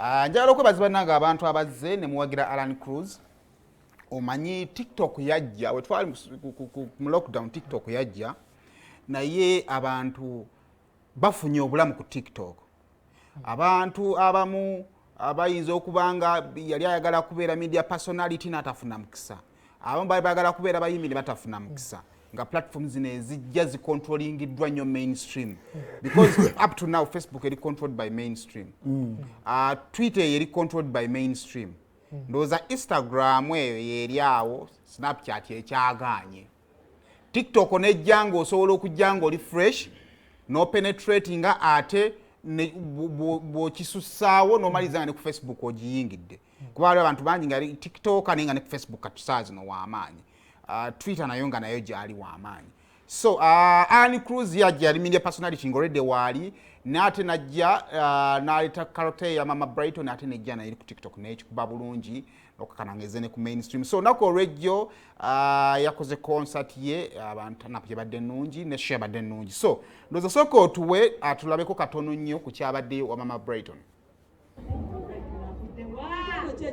Njagala okwebaza bannange abantu abazze ne muwagira Alan Cruz. Omanyi TikTok yajja we twali mu lockdown, TikTok yajja naye abantu bafunye obulamu ku TikTok. Abantu abamu abayinza okuba nga yali ayagala kubeera media personality n'atafuna mukisa, abamu bali bagala kubeera bayimbi ne batafuna mukisa, nga platform zino ezijja zicontrollingiddwa nnyo mainstream, because up to now Facebook eri controlled by mainstream, Twitter eri controlled by mainstream, ndowooza Instagram eyo yeri awo, Snapchat ekyagaanye. TikTok nejja nga osobola okujja nga oli fresh nopenetratinga, ate bw'okisussaawo n'omaliriza nga ne ku Facebook ogiyingidde, kuba waliwo abantu bangi nga TikTok naye nga ne ku Facebook katusaa zino w'amaanyi, Twitter nayo nga nayo gyali w'amaanyi. So Alan Cruz yajja yali media personality nga already waali, n'ate najja n'aleeta character ye ya Mama Brighton, ate nejja naye ku TikTok n'ekikuba bulungi okakana ngeze ne ku mainstream. So olunaku olwejjo yakoze concert ye, abantu naku gyebadde ennungi ne show yabadde ennungi. So ndowooza sooka otuwe atulabeko katono nnyo ku kyabaddeyo wa Mama Brighton.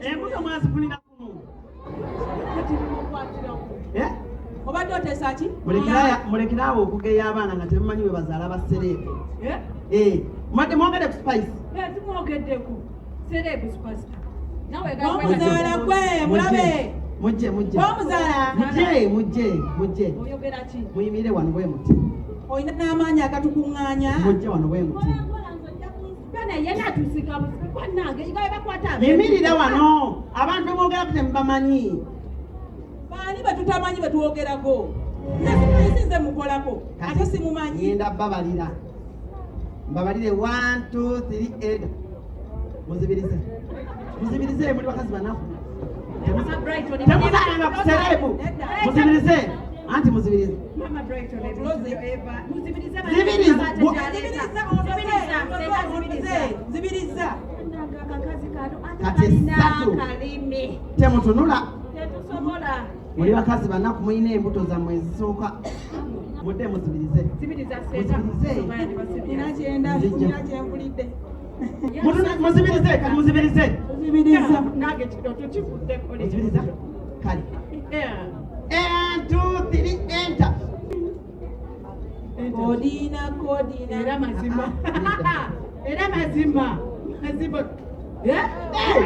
Embuto mwazifunira kumu. Eh? Obadde oteesa ki? Mulekerawo okugeya abaana nga temumanyi bwe bazaala ba celeb. Eh? Eh, mwadde mwogedde ku Spice. Tumwogeddeku celeb superstar nawe. Omuzaala gwe mulabe. Mujje, mujje. Omuzaala. Mujje, mujje, mujje. Oyogera ki? Muyimirire wano bwe muti. Olina n'amaanyi agatukuŋŋaanya. Mujje wano bwe muti. Yena atusika bannange nga bakwata. Yimirira wano, abantu bemwogerako temubamanyi. Baani betutamanyi betwogerako? Nze nze mukolako ate simumanyi. Ngenda babalira, mbabalire 1 2 3 8. Muzibirize, muzibirize, muli bakazi banaku, temuzaalanga ku celeb. Muzibirize, anti muzibirize. Zibiriza. Zibiriza. Kati esatu. Temutunula. Tetusobola. Muli bakazi banaku, mulina embuto zammwe ezisooka. Mudde muzibirize. Muzibirize. Nina kyenda. Nzijja. Nina kyenkulidde. Muzibirize, kati muzibirize. Zibiriza. Muzibiriza kale. 1 2 3 enter. Kodina kodina. Era mazima, era mazima, mazima. Eh? Hey!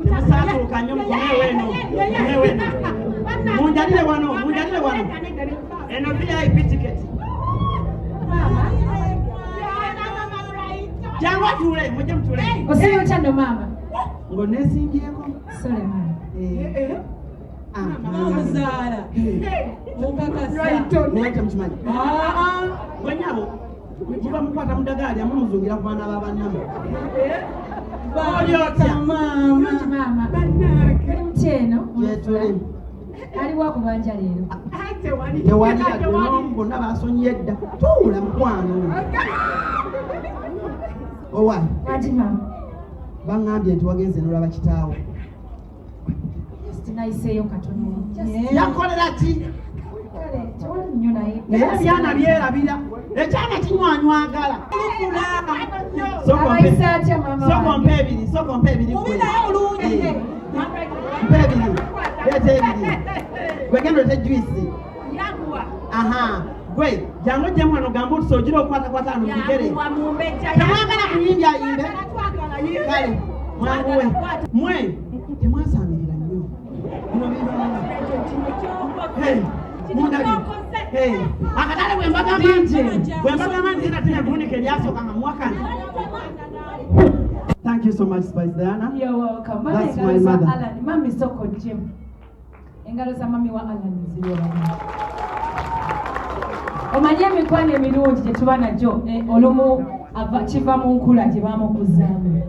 Temusaatuuka nnyo, mukomewo eno, mukomewo eno. Munjalire wano, munjalire wano. Eno VIP ticket. Jangu atuule, mujje mutuule. Osiibye otya nno maama? Ng'oneesimbyeko. Sole maama. Eh. Ah, Omuzaala mukakasa. Naye temukimanyi. Ah, Bwenyabo muba mukwata mu ddagala lyammwe, muzungira ku baana ba bannammwe. Oli otya? Maama. Bulungi maama. Oli mutya eno? Gyetuli. Aliwo akubanja leero? Tewali yadde, bonna basonyiye dda. Tuula mukwano. Owa. Wangi maama. Baŋŋambye nti wagenze n'olaba kitaawo. Just nayiseeyo katono. Just- Yakolera ki? Kale tewali nnyo naye. Naye ebyana byerabira, ekyana kinywanywagala. Abayise atya maama Soko wange? mpa ebiri, soko mpa ebiri gwe. Mubi naye bulungi. Eh, mpa ebiri, leeta ebiri gwe, genda olete juice. Aha, gwe jangu ojjemu wano, gamba otusa ogira okukwatakwata wano mubigere. Temwagala muyimbi ayimbe? Kale mwanguwe mwe, temwasamirira nnyo bino bibala. Hey, mundabye. Hey, akatale bwe mbagamba nti nti natinya kuvunika eryasooka nga muwakana. Thank you so much, Spice Diana. You're welcome. Mama, That's engalo my za mother. Alan. Mami soko Jim. Engalo za mami wa Alan ziri wano. Omanye emikwano emirungi gye tuba nagyo olumu kiva mu nkula gye bamukuzaamu.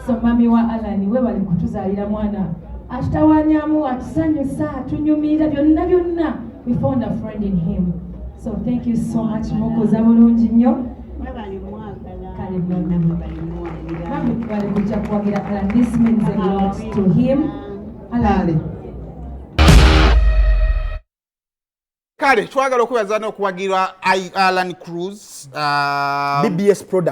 So mami wa Alan, webale kutuzaalira mwana atutawanyamu, atusanyusa, atunyumira byonna byonna. We found a friend in him. So thank you so much, mukuza bulungi nnyo. Mwebale mwagala. Kale, mami. Mwebale muwagira. Mami twale kujja kuwagira Alan. This means a lot to him. Alan. Kale. Kale twagala okwebaza n'okuwagira Alan Cruz BBS product.